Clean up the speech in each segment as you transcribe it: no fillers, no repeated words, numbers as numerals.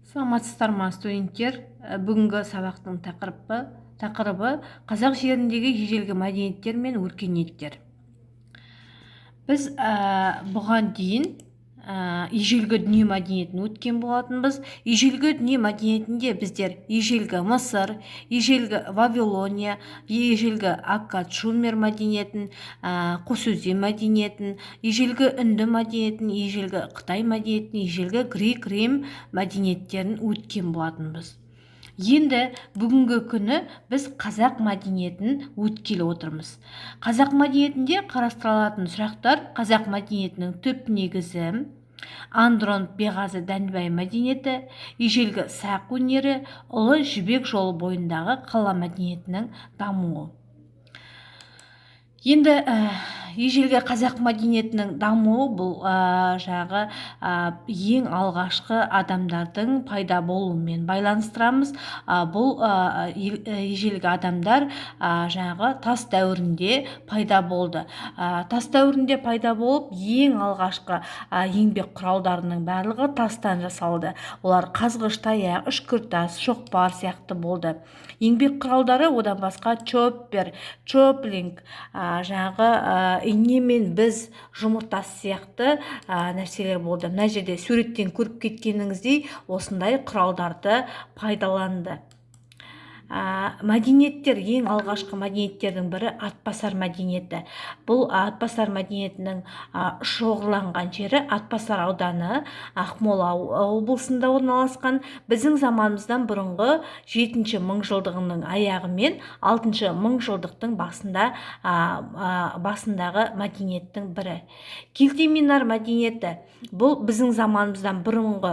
Саламатсыздар ма, студенттер! Бүгінгі сабақтың тақырыбы қазақ жеріндегі ежелгі мәдениеттер мен өркениеттер. Біз бұған дейін ежелгі дүние мәдениетін өткен болатынбыз. Ежелгі дүние мәдениетінде біздер ежелгі Мысыр, ежелгі Вавилония, ежелгі Аккад, Шумер мәдениетін, Қосөзен мәдениетін, ежелгі Үнді мәдениетін, ежелгі Қытай мәдениетін, ежелгі грек рим мәдениеттерін өткен болатынбыз. Енді бүгінгі күні біз қазақ мәдениетін өткелі отырмыз. Қазақ мәдениетінде қарастырылатын сұрақтар: қазақ мәдениетінің түп негізі, Андрон, Беғазы, Дәндібай мәдениеті, ежелгі сақ өнері, Ұлы Жібек жолы бойындағы қала мәдениетінің дамуы. Енді ежелгі қазақ мәдениетінің дамуы бұл жағы ең алғашқы адамдардың пайда болуымен байланыстырамыз. Бұл ежелгі адамдар жаңағы тас дәуірінде пайда болды. Тас дәуірінде пайда болып, ең алғашқы еңбек құралдарының барлығы тастан жасалды. Олар қазғыш, таяқ, үшкір тас, шоқпар сияқты болды еңбек құралдары. Одан басқа чоппер, чоплинг, жаңағы ине мен біз, жұмыртас сияқты нәрселер болды. Мына жерде суреттен көріп кеткеніңіздей, осындай құралдарды пайдаланды. Мәдениеттер. Ең алғашқы мәдениеттердің бірі Атбасар мәдениеті. Бұл Атбасар мәдениетінің шоғырланған жері Атбасар ауданы, Ақмола облысында орналасқан. Біздің заманымыздан бұрынғы жетінші мыңжылдығының аяғы мен алтыншы мыңжылдықтың басындағы мәдениеттің бірі. Келтеминар мәдениеті. Бұл біздің заманымыздан бұрынғы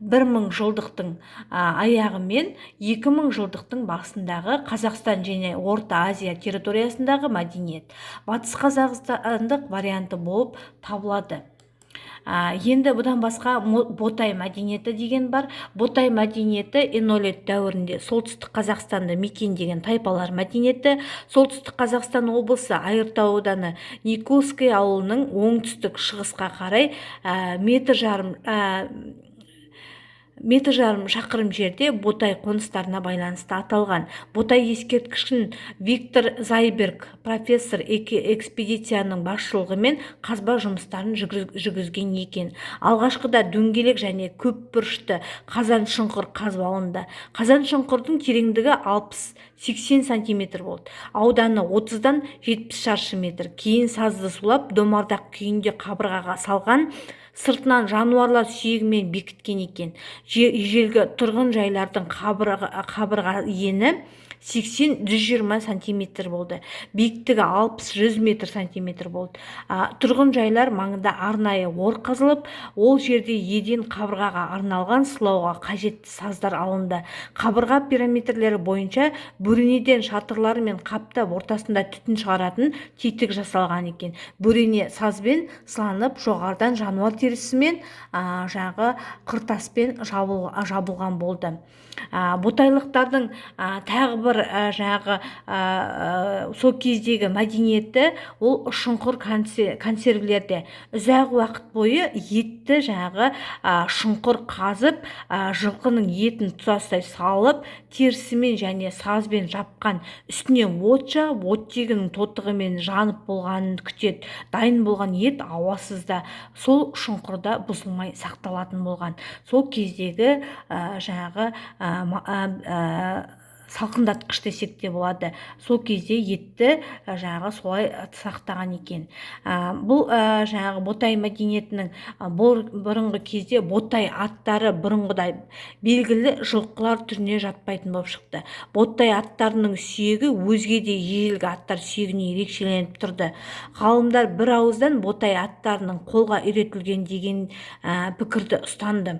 1000 жылдықтың аяғы мен 2000 жылдықтың басындағы Қазақстан және Орта Азия территориясындағы мәдениет, батыс қазақстандық варианты болып табылады. Енді бұдан басқа Ботай мәдениеті деген бар. Ботай мәдениеті энолит дәуірінде Солтүстік Қазақстанды мекендеген тайпалар мәдениеті. Солтүстік Қазақстан облысы, Айыртау ауданы, Никольский ауылының оңтүстік шығысқа қарай 1,5 шақырым жерде Ботай қоныстарына байланысты аталған. Ботай ескерткішін Виктор Зайберг профессор экспедицияның басшылығымен қазба жұмыстарын жүргізген екен. Алғашқыда дөңгелек және көпбұрышты қазан шұңқыр қазып алынды. Қазан шұңқырдың тереңдігі 60-80 сантиметр болды, ауданы 30-дан 70 шаршы метр. Кейін сазды сулап, домардақ күйінде қабырғаға салған, сыртынан жануарлар сүйегімен бекіткен екен. Ежелгі тұрғын жайлардың қабырға ені 80-120 сантиметр болды, биіктігі 60-100 метр сантиметр болды. Тұрғын жайлар маңында арнайы ор қазылып, ол жерде еден қабырғаға арналған сылауға қажетті саздар алынды. Қабырға периметрлері бойынша бөренеден шатырлармен қаптап, ортасында түтін шығаратын тетік жасалған екен. Бөрене сазбен сыланып, жоғарыдан жануар терісімен, жаңағы қыртаспен жабылған болды. Ботайлықтардың тағы бір жаңағы сол кездегі мәдениеті ол шұңқыр консервілерде. Ұзақ уақыт бойы етті жаңағы шұңқыр қазып, жылқының етін тұтастай салып, терісімен және сазбен жапқан. Үстіне от жағып, оттегінің тотығымен жанып болғанын күтеді. Дайын болған ет ауасыз да сол шұңқырда бұзылмай сақталатын болған. Сол кездегі жаңағы салқындатқыш десек те болады. Сол кезде етті жаңағы солай сақтаған екен. Бұл жаңағы Ботай мәдениетінің бұрынғы кезде ботай аттары бұрынғыдай белгілі жылқылар түріне жатпайтын болып шықты. Ботай аттарының сүйегі өзге де ежелгі аттар сүйегінен ерекшеленіп тұрды. Ғалымдар бір ауыздан ботай аттарының қолға үйретілген деген пікірді ұстанды.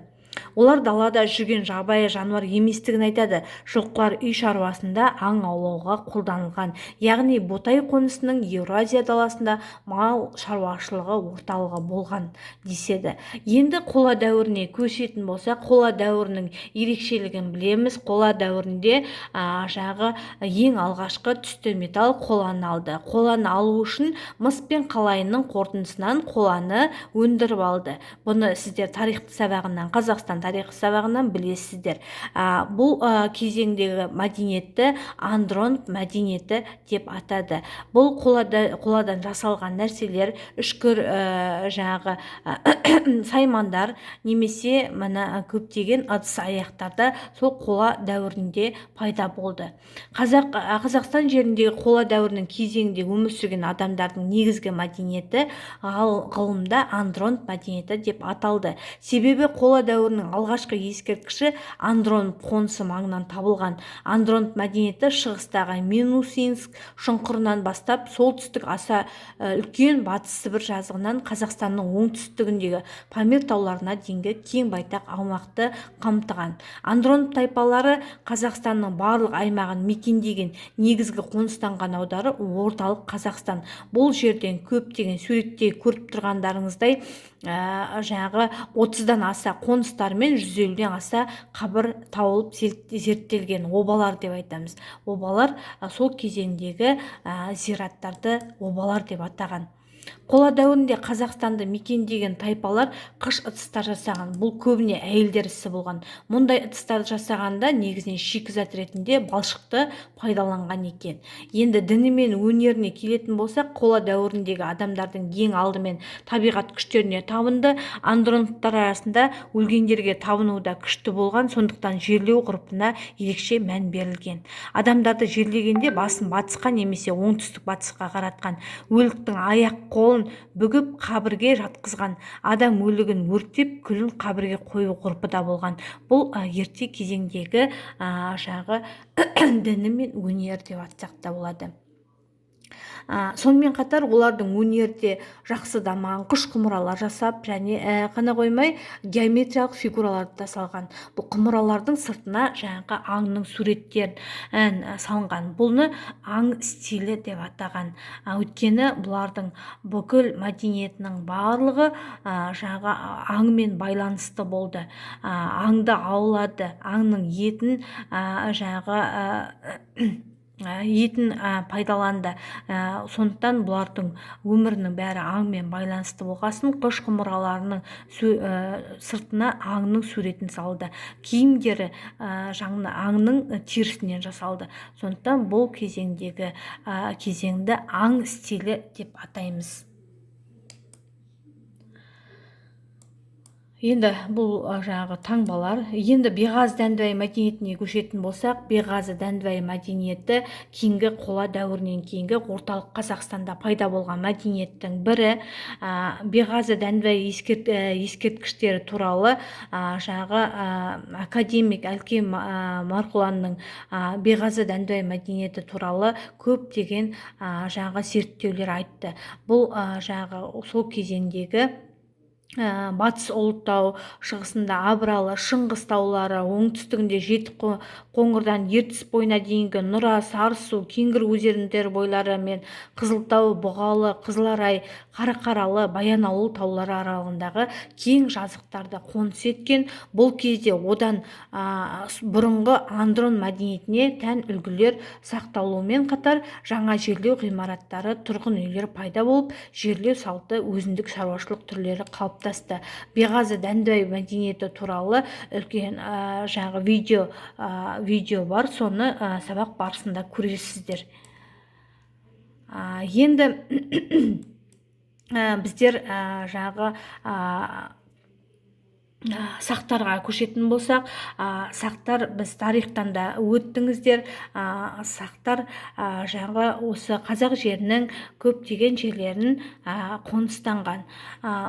Олар далада жүрген жабайы жануар еместігін айтады. Жылқылар үй шаруасында, аң аулауға қолданылған. Яғни Ботай қонысының Еуразия даласында мал шаруашылығы орталығы болған деседі. Енді қола дәуіріне көшетін болсақ, қола дәуірінің ерекшелігін білеміз. Қола дәуірінде жаңағы ең алғашқы түсті металл қоланы алды. Қоланы алу үшін мыс пен қалайының қорытындысынан қоланы өндіріп алды. Бұны сіздер тарих сабағынан, Қазақстан Қазақстан тарихы сабағынан білесіздер. Бұл кезеңдегі мәдениетті Андронов мәдениеті деп атады. Бұл қоладан жасалған нәрселер, үшкір жаңағы саймандар немесе мына көптеген ыдыс аяқтарда сол қола дәуірінде пайда болды. Қазақстан жеріндегі қола дәуірінің кезеңінде өмір сүрген адамдардың негізгі мәдениеті ғылымда Андронов мәдениеті деп аталды. Себебі қола дәуірінің алғашқы ескерткіші Андронов қонысы маңынан табылған. Андронов мәдениеті шығыстағы Минусинск шұңқырынан бастап солтүстік аса үлкен Батыс Сібір жазығынан Қазақстанның оңтүстігіндегі Памир тауларына дейінгі кең байтақ аумақты қамтыған. Андронов тайпалары Қазақстанның барлық аймағын мекендеген, негізгі қоныстанған аудары Орталық Қазақстан. Бұл жерден көптеген суретте көріп тұрғандарыңыздай жаңағы 30-дан аса қоныстар мен 150-ден аса қабір тауылып зерттелген. Обалар деп айтамыз. Обалар, сол кезеңдегі зираттарды обалар деп атаған. Қола дәуірінде Қазақстанды мекендеген тайпалар қыш ыдыстар жасаған. Бұл көбіне әйелдер ісі болған. Мұндай ыдыстарды жасағанда негізінен шикізат ретінде балшықты пайдаланған екен. Енді діні мен өнеріне келетін болсақ, қола дәуіріндегі адамдардың ең алдымен табиғат күштеріне табынды. Андроновтар арасында өлгендерге табыну да күшті болған, сондықтан жерлеу ғұрпына ерекше мән берілген. Адамдарды жерлегенде басын батысқа немесе оңтүстік батысқа қаратқан. Өліктің аяқ қолын бүгіп қабірге жатқызған. Адам өлігін өртеп, күлін қабірге қою ғұрпы да болған. Бұл ерте кезеңдегі жаңағы діні мен өнер деп атсақ та болады. Сонымен қатар олардың өнерде жақсы дамыған, қыш құмыралар жасап және қана қоймай, геометриялық фигураларды да салған. Бұл құмыралардың сыртына жаңағы аңның суреттерін салынған. Бұны аң стилі деп атаған. Өйткені бұлардың бүкіл мәдениетінің барлығы жаңағы аңмен байланысты болды. Аңды аулады, аңның етін жаңағы етін пайдаланды. Сондықтан бұлардың өмірінің бәрі аңмен байланысты болғасын, қыш құмыраларының сыртына аңның суретін салды. Киімдері жаңағы аңның терісінен жасалды. Сондықтан бұл кезеңдегі кезеңді аң стилі деп атаймыз. Енді бұл жаңағы таңбалар. Енді Беғазы Дәндібай мәдениетіне көшетін болсақ, Беғазы Дәндібай мәдениеті кейінгі қола дәуірінен кейінгі Орталық Қазақстанда пайда болған мәдениеттің бірі. Беғазы Дәндібай ескерткіштері туралы жаңағы академик Әлкен Марғұланның Беғазы Дәндібай мәдениеті туралы көптеген жаңағы зерттеулер айтты. Бұл жаңағы сол кезеңдегі Батыс Ұлытау, шығысында Абралы, Шыңғыс таулары, оңтүстігінде Жеті Қоңырдан Ертіс бойына дейінгі Нұра, Сарысу, Кеңгір өзендері бойлары мен Қызылтау, Бұғалы, Қызыларай, Қарақаралы, Баянауыл таулары аралығындағы кең жазықтарды қоныс еткен. Бұл кезде одан бұрынғы Андрон мәдениетіне тән үлгілер сақталуымен қатар жаңа жерлеу ғимараттары, тұрғын үйлер пайда болып, жерлеу салты, өзіндік шаруашылық түрлері қалыптасты. Беғазы Дәндібай мәдениеті туралы үлкен жаңағы видео бар, соны сабақ барысында көресіздер. Енді біздер жаңағы сақтарға көшетін болсақ, сақтар біз тарихтан да өттіңіздер. Сақтар жаңағы осы қазақ жерінің көптеген жерлерін қоныстанған.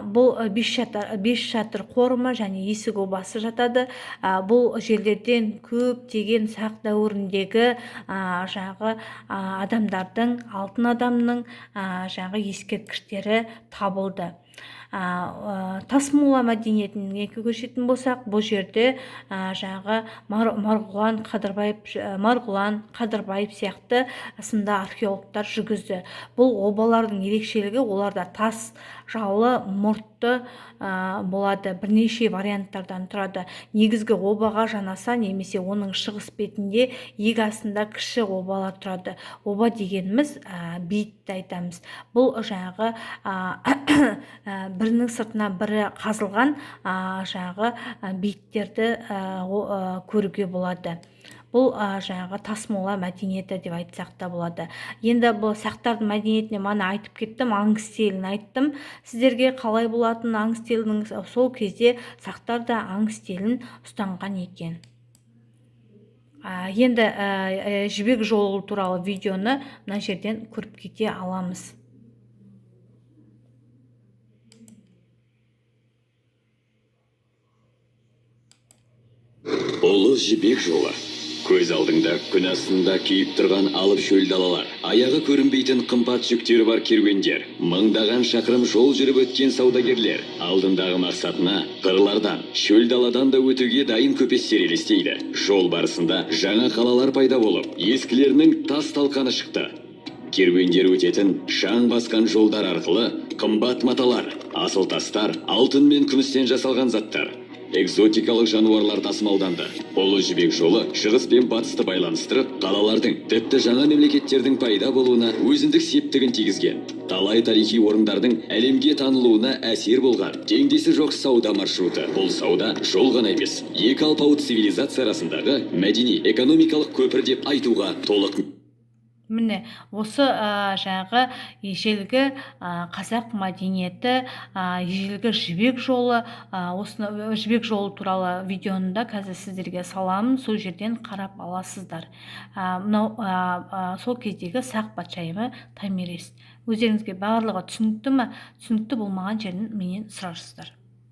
Бұл Бес шатыр қорымы және Есік обасы жатады. Бұл жерлерден көптеген сақ дәуіріндегі жаңағы адамдардың, алтын адамның жаңағы ескерткіштері табылды. Тасмола мәдениетіне көшетін болсақ, бұл жерде жаңағы Марғұлан Қадырбаев сияқты сынды археологтар жүргізді. Бұл обалардың ерекшелігі, оларда тас жалы мұртты болады, бірнеше варианттардан тұрады. Негізгі обаға жанаса немесе оның шығыс бетінде иек астында кіші обалар тұрады. Оба дегеніміз бейітті айтамыз. Бұл жаңағы бірінің сыртына бірі қазылған жаңағы бейіттерді көруге болады. Бұл жаңағы тасмола мәдениеті деп айтсақ та болады. Енді бұл сақтардың мәдениетіне мана айтып кеттім, аң стилін айттым сіздерге, қалай болатынын аң стилінің. Сол кезде сақтар да аң стилін ұстанған екен. Енді жібек жолы туралы видеоны мына жерден көріп кете аламыз. Ұлы жібек жолы. Көз алдыңда күн астында күйіп тұрған алып шөл далалар, аяғы көрінбейтін қымбат жүктері бар керуендер, мыңдаған шақырым жол жүріп өткен саудагерлер, алдындағы мақсатына қырлардан, шөл даладан да өтуге дайын көпестер елестейді. Жол барысында жаңа қалалар пайда болып, ескілерінің тас талқаны шықты. Керуендер өтетін шаң басқан жолдар арқылы қымбат маталар, асыл тастар, алтын мен күмістен жасалған заттар, экзотикалық жануарлар тасымалданды. Ұлы жібек жолы шығыс пен батысты байланыстырып, қалалардың, тіпті жаңа мемлекеттердің пайда болуына өзіндік септігін тигізген. Талай тарихи орындардың әлемге танылуына әсер болған теңдесі жоқ сауда маршруты. Бұл сауда жол ғана емес, екі алпауыт цивилизация арасындағы мәдени, экономикалық көпір деп айтуға толық. Міне, осы жаңағы ежелгі қазақ мәдениеті, ежелгі жібек жолы, осыны жібек жолы туралы видеоны да қазір сіздерге саламын, сол жерден қарап аласыздар. Мынау сол кездегі сақ патшайымы Томирис. Өздеріңізге барлығы түсінікті ме? Түсінікті болмаған жерін менен сұрарсыздар.